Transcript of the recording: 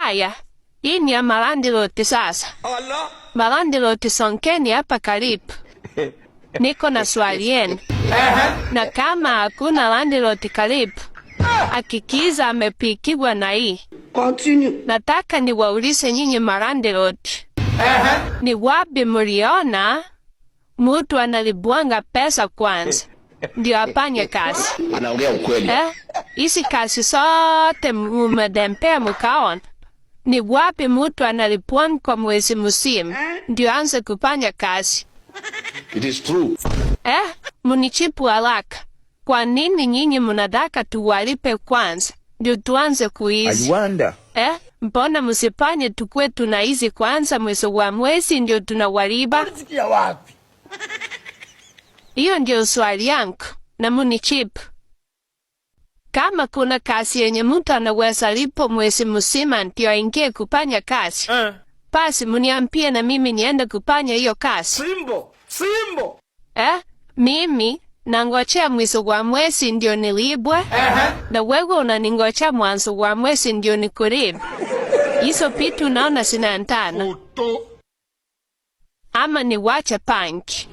Haya, hii ni ya malandlord sasa. Malandlord, songeni hapa karibu. Niko na swali yenu. Na kama hakuna landlord karibu, hakikisha amepikiwa na hii. Continue. Nataka niwaulize nyinyi malandlord. Ni wapi mliona mutu analipwanga pesa kwanza ndio afanye kazi? Anaongea ukweli. Eh? Hizi kazi zote mumetembea mukaona. Ni wapi mutu analipwa kwa mwezi mzima ndio anze kufanya kazi? It is true. Eh? Munijibu haraka. Kwa nini nyinyi mnataka tuwalipe kwanza ndio tuanze kuishi? I wonder. Eh? Mbona msifanye tukue tunaishi kwanza, mwisho wa mwezi ndio tunawalipa? Sikia wapi? Hiyo ndio swali yangu na munijibu. Kama kuna kazi yenye mtu anaweza lipo mwezi mzima ndio aingie kufanya kazi, basi muniambie na mimi niende kufanya hiyo kazi. Simbo, Simbo. Eh? Mimi nangojea mwisho wa mwezi ndio nilipwe, na wewe unaningojea mwanzo wa mwezi ndio nikulipe. Hizo vitu naona zinaendana. Ama niwache bangi?